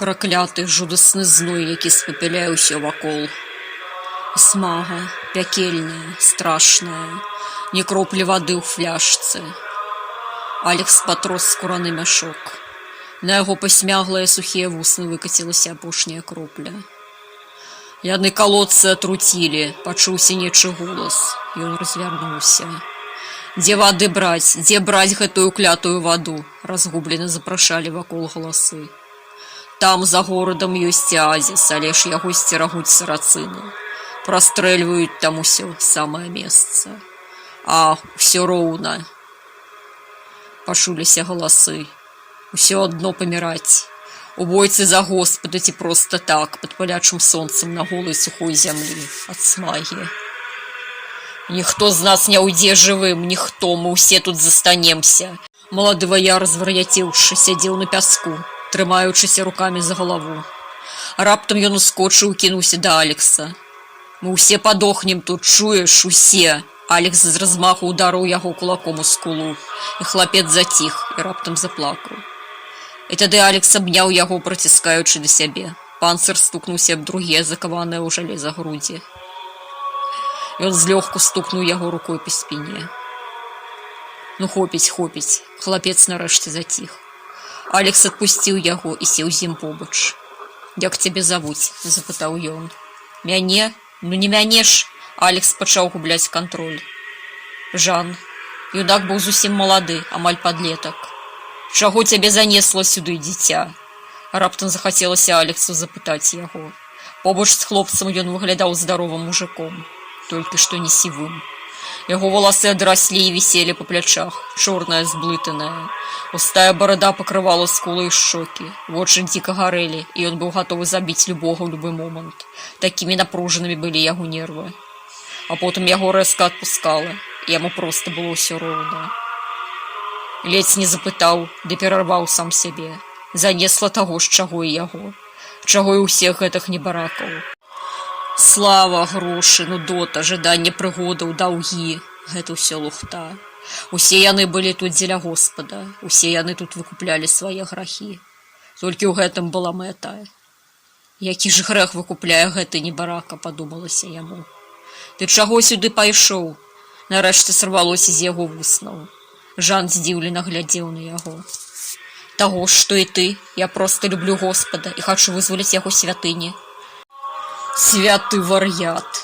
Пракляты жудасны зной, які спапяляе ўсё вакол. Смага, пякельная, страшная, ні кроплі вады ў фляжцы. Алекс патрос скураны мяшок. На яго пасмяглыя сухія вусны выкацілася апошняя кропля. «Яны калодцы атруцілі», — пачуўся нечы голас. Ён развярнуўся. «Дзе вады браць, дзе браць гэтую клятую ваду?» — разгублена запрашалі вакол галасы. «Там за горадам ёсць аазіс, але ж яго сцерагуць сарацыны. Прастрэльваюць там усё самае месца». «А, ўсё роўна», — пачуліся галасы. «Усё адно паміраць. У бойцы за Господа ці проста так, пад палячым сонцам на голай сухой зямлі, ад смагі. Ніхто з нас не ўйдзе жывым, ніхто, мы ўсе тут застанемся». Малады ваяр, звар'яцеўшы, сядзеў на пяску, трымаючыся рукамі за галаву. Раптам ён ускочыў і кінуўся да Алекса. «Мы ўсе падохнем тут, чуеш, усе!» Алекс з размаху ударыў яго кулаком у скулу, і хлапец заціх і раптам заплакаў. І тады Алекс абняў яго, прыціскаючы да сябе. Панцыр стукнуўся аб другія закаваныя ў жалеза грудзі. Ён злёгку стукнуў яго рукой па спіне. «Ну, хопіць, хопіць!» Хлапец нарэшце заціх. Алекс адпусціў яго і сеў з ім побач. «Як цябе завуць?» — запытаў ён. «Мяне? Ну не мяне ж!» Алекс пачаў губляць кантроль. «Жан». Юнак быў зусім малады, амаль падлетак. «Чаго цябе занесла сюды, дзіця?» Раптам захацелася Алексу запытаць яго. Побач з хлопцам ён выглядаў здаровым мужыком, толькі што не сівым. Яго валасы адраслі і віселі па плячах, чорная, зблытаная. Густая барада пакрывала скулы і шчокі, вочы дзіка гарэлі, і ён быў гатовы забіць любога ў любы момант. Такімі напружанымі былі яго нервы. А потым яго рэзка адпускала, і яму проста было ўсё роўна. Ледзь не запытаў, ды перарваў сам сябе. Занесла таго ж, чаго і яго, чаго і ўсіх гэтых небаракаў. Слава, грошы, нудота, жаданне прыгодаў, даўгі — гэта ўсё лухта. Усе яны былі тут дзеля Господа, усе яны тут выкуплялі свае грахі. Толькі ў гэтым была мэта. Які ж грэх выкупляе гэты небарака, падумалася яму. «Ты чаго сюды пайшоў?» — нарэшце сарвалося з яго вуснаў. Жан здзіўлена глядзеў на яго. «Таго ж, што і ты, я проста люблю Господа і хачу вызваліць яго святыні». «Святы вар'ят!»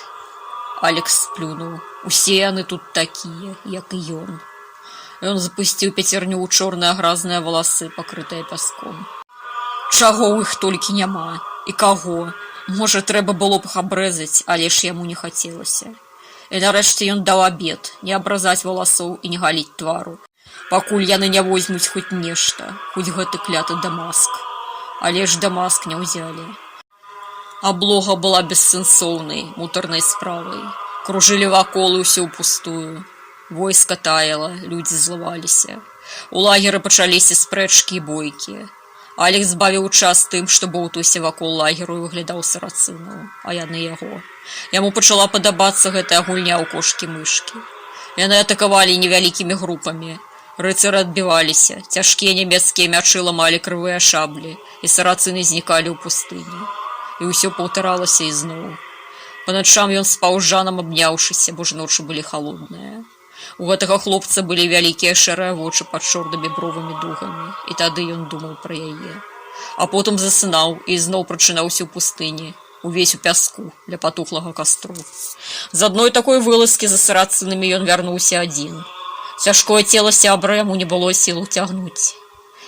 Алекс сплюнуў. Усе яны тут такія, як і ён. Ён запусціў пяцерню ў чорныя гразныя валасы, пакрытыя пяском. Чаго ў іх толькі няма і каго? Можа, трэба было б іх абрэзаць, але ж яму не хацелася. І нарэшце ён даў абет не абразаць валасоў і не галіць твару, пакуль яны не возьмуць хоць нешта, хоць гэты кляты Дамаск. Але ж Дамаск не ўзялі. Аблога была бессэнсоўнай, мутарнай справай. Кружылі вакол, і ўсё ўпустую. Войска таяла, людзі злаваліся. У лагеры пачаліся спрэчкі і бойкі. Алекс бавіў час тым, што боўтаўся вакол лагеру і выглядаў сарацынаў, а яны яго. Яму пачала падабацца гэтая гульня ў кошкі-мышкі. Яны атакавалі невялікімі групамі. Рыцары адбіваліся, цяжкія нямецкія мячы ламалі крывыя шаблі, і сарацыны знікалі ў пустыні. І ўсё паўтаралася ізноў. Па начам ён спаў з Жанам абняўшыся, бо ж ночы былі халодныя. У гэтага хлопца былі вялікія шэрыя вочы пад чорнымі бровамі дугамі, і тады ён думаў пра яе. А потым засынаў і ізноў прачынаўся ў пустыні, увесь у пяску, ля патухлага кастру. З адной такой вылазкі за сарацынамі ён вярнуўся адзін. Цяжкое цела сябра яму не было сілу цягнуць,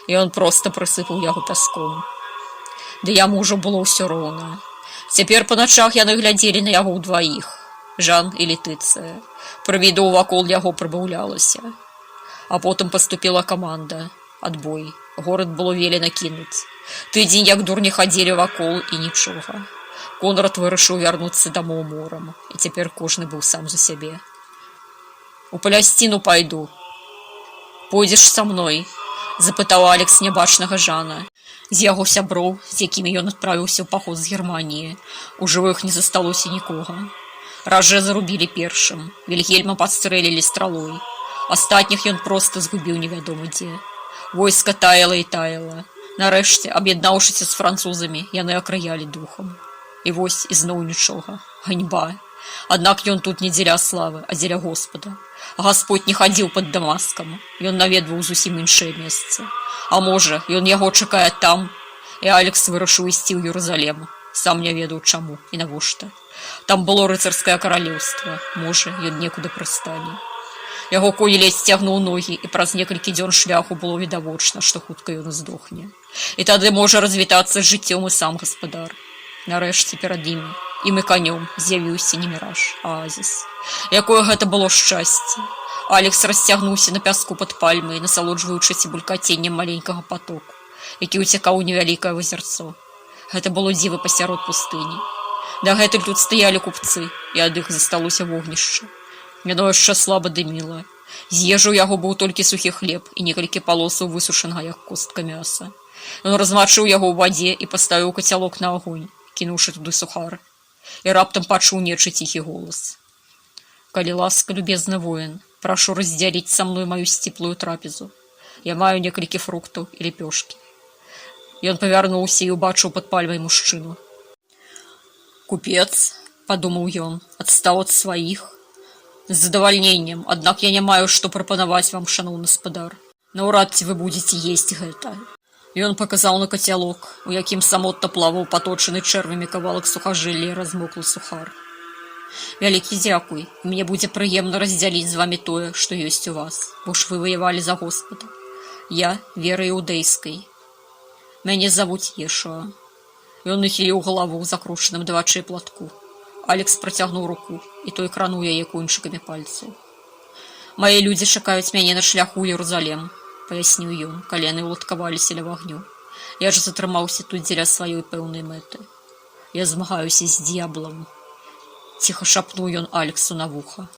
і ён проста прысыпаў яго пяском. Ды яму ўжо было ўсё роўна. Цяпер па начах яны глядзелі на яго ўдваіх, Жан і Летыцыя. Прывідаў вакол яго прыбаўлялася. А потым паступіла каманда. Адбой. Горад было велена кінуць. Тыдзень як дурні хадзілі вакол, і нічога. Конрад вырашыў вярнуцца дамоў морам, і цяпер кожны быў сам за сябе. «У Палясціну пайду. Пойдзеш са мной?» — запытаў Алекс нябачнага Жана. З яго сяброў, з якімі ён адправіўся ў паход з Германіі, у жывых не засталося нікога. Раже зарубілі першым, Вільгельма падстрэлілі стралой. Астатніх ён проста згубіў невядома дзе. Войска таяла і таяла. Нарэшце, аб'яднаўшыся з французамі, яны акрыялі духам. І вось ізноў нічога. Ганьба. Аднак ён тут не дзеля славы, а дзеля Госпада. Гасподзь не хадзіў пад Дамаскам, ён наведваў зусім іншае месца. А можа, ён яго чакае там? І Алекс вырашыў ісці ў Ерузалем. Сам не ведаў, чаму і навошта. Там было рыцарскае каралеўства, можа, ён некуды прыстане. Яго конь ледзь цягнуў ногі, і праз некалькі дзён шляху было відавочна, што хутка ён здохне. І тады можа развітацца з жыццём і сам гаспадар. Нарэшце перад імі, ім і канём, з'явіўся не міраж, а аазіс. Якое гэта было шчасце! Алекс расцягнуўся на пяску пад пальмай, насалоджваючыся булькаценнем маленькага патоку, які ўцякаў у невялікае возерцо. Гэта было дзіва пасярод пустыні. Дагэтуль тут стаялі купцы, і ад іх засталося вогнішча. Яно яшчэ слаба дыміла. З ежы ў яго быў толькі сухі хлеб і некалькі палосаў высушанага, як костка, мяса. Ён размачыў яго ў вадзе і паставіў кацялок на агонь, кінуўшы туды сухар. І раптам пачуў нечы ціхі голас. «Калі ласка, любезны воін, прашу раздзяліць са мной маю сціплую трапезу. Я маю некалькі фруктаў і лепёшкі». Ён павярнуўся і ўбачыў пад пальмай мужчыну. «Купец, — падумаў ён, — адстаў ад сваіх. З задавальненнем, аднак я не маю што прапанаваць вам, шаноўны спадар. Наўрад ці вы будзеце есці гэта». Ён паказаў на кацялок, у якім самотна плаваў паточаны чэрвямі кавалак сухажылля і размоклы сухар. «Вялікі дзякуй, мне будзе прыемна раздзяліць з вамі тое, што ёсць у вас, бо ж вы ваявалі за Госпада. Я веры іудэйскай. Мяне завуць Ешуа». Ён нахіліў галаву ў закручаным да вачэй платку. Алекс працягнуў руку, і той крануў яе кончыкамі пальцаў. «Мае людзі чакаюць мяне на шляху ў Ерузалем», — паясніў ён, калі яны ўладкаваліся ля вагню. «Я ж затрымаўся тут дзеля сваёй пэўнай мэты. Я змагаюся з д'яблам», — ціха шапнуў ён Алексу на вуха.